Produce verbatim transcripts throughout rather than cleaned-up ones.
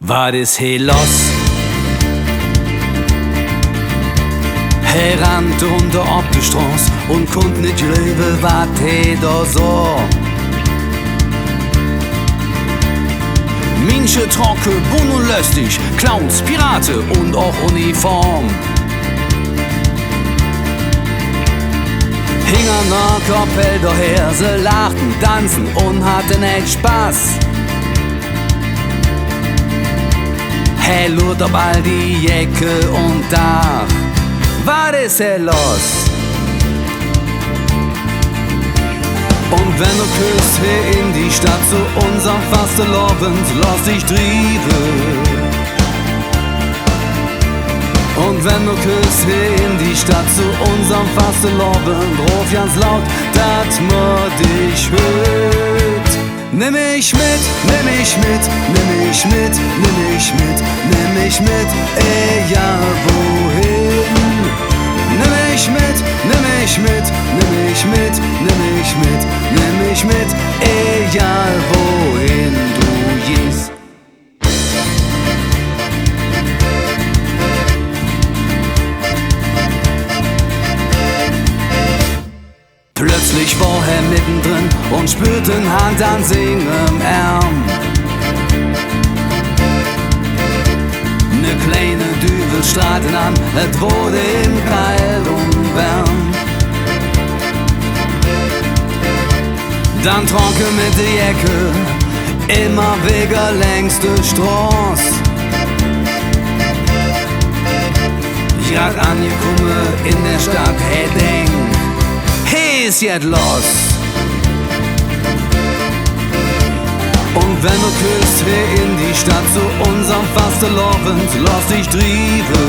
Wat es he loss? He rannt runder op de Stroß un kunnt nit gläuve, wat he do soh. Minsche, trocke, bunt un löstig, Clowns, Pirate un och Uniform. Hinger der Kapell doher, se laachte, danze un hatte ech Spass. He luurt op all die Jecke un daach: Wat es he loss? Un wann do küss he en die Stadt zo unserem Fastelovend, loss dich drieve. Un wann do küss he en die Stadt zo unserem Fastelovend, rof ganz laut, dat mer dich hürt: Nemm mich met, nemm mich met, nemm mich met, nemm mich met, nemm mich met, egal wohin. Nemm mich met, nemm mich met, nemm mich met, nemm mich met, nemm mich met, egal wohin do geihs. Plötzlich wor he meddendren un spööt en Hand an singem Ärm. Ne kleine Düvel strahl en an, et woodt im kald un wärm. Dann trock he met de Jecke immer wigger längs de Stroß. Grad aangekumme en der Stadt, he denk, he es jet loss. Un wann do küss he en die Stadt zo unserem Fastelovend, loss dich drieve.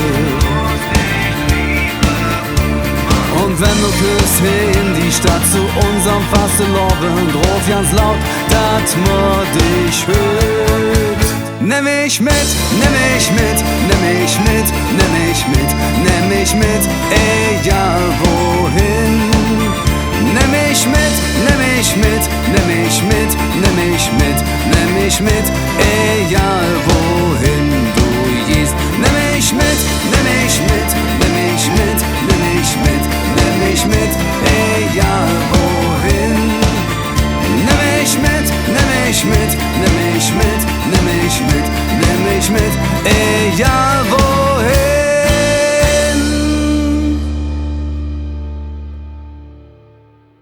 Un wann do küss he en die Stadt zo unserem Fastelovend, rof ganz laut, dat mer dich hürt: Nemm mich met, nemm mich met, nemm mich met, nemm mich met, nemm mich met, egal wohin. Nemm mich met, nemm mich met, nemm mich met, nemm mich met, nemm mich met, egal wohin do geihs. Nemm mich met, nemm mich met, nemm mich met, nemm mich met, nemm mich met, egal wohin. Nemm mich met, nemm mich met, nemm mich met, nemm mich met, nemm mich met, egal wohin.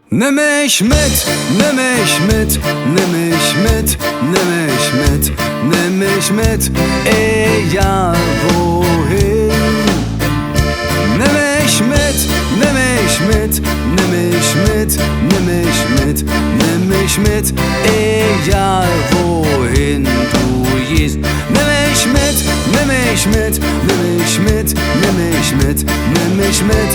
Nemm mich met, nemm mich met, nemm mich met, nemm mich met, nemm mich met, egal wohin. Nemm mich met, nemm mich met, nemm mich met, nemm mich met, nemm mich met, egal wohin do geihs. Nemm mich met, nemm mich met, nemm mich met, nemm mich met, nemm mich met,